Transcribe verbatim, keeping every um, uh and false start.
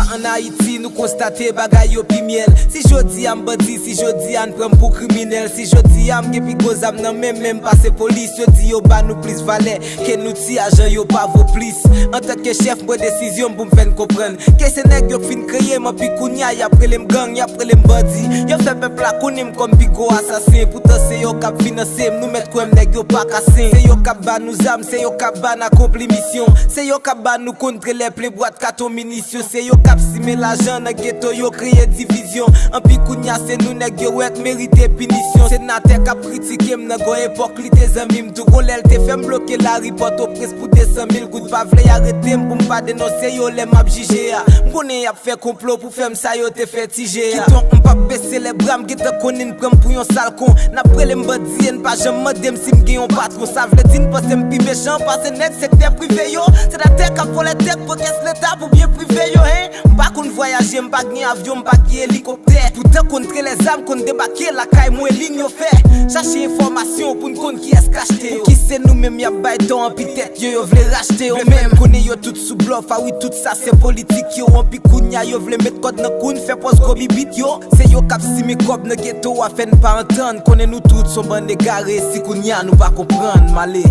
Ann Ayiti, nou konstate bagay yo pi myèl. Si jodi a m bandi, si jodi a n pran m pou kriminèl, si jodi a m gen pi gwo zam nan men m, men m pase polis, yo di yo ba nou plis valè ke nou ti ajan yo pa vo plis. Antanke chèf, m pran desizyon m pou m fè n konprann ke se nèg yo k fin kreye m, anpi kounye a y ap rele m gang, y ap rele m bandi. Yo fè pèp la konnen m kòm pi gwo asasen, poutan se yo k ap finanse m, nou mèt kwè m, nèg yo pa ka sen. Se yo k ap ba nou zam, se yo k ap ba n akonpli misyon, se yo k ap ba nou kontre lè plen bwat katon minisyon. Se yo k ap simen lajan nan geto, yo kreye divizyon. Anpi kounye a se nou nèg yo wè k merite pinisyon. Senatè k ap kritike m nan gon epòk li te zanmi m tou. Gon lè l te fè m bloke lari Pòtoprens pou de san mil goud. Pa vle y arete m pou m pa denonse yo lè m ap jije a. M konnen y ap fè konplo pou fè m sa yo te fè T J a. Kidonk m p ap bese lè bra, m gentan konnen n pran m pou yon sal kon. N ap rele m bandi e n pa janm mande m si m gen yon patwon. Sa vle di n panse m pi mechan pase nèg sektè prive yo. Senatè k ap vòlè tèk pou kès leta pou byen prive yo, en. M pa konn vwayaje, m pa gen avyon, m pa gen elikoptè. Poutan kontre lèzam konn debake lakay mwen, liy yo fè chache enfòmasyon pou n konn kiyès k achte yo. Pouki se nou menm y ap bay tò, anpi tèt yo, yo vle rachte yo menm. Konnen yo tout sou blòf, a wi, tout sa se politik yo. Anpi kounye a yo vle met kòd nan kou n, fè pòz gwo bibit yo. Se yo k ap simen kòb nan geto a, fè n pa antann. Konnen nou tout s on bann egare, si kounye a nou pa konprann, m ale.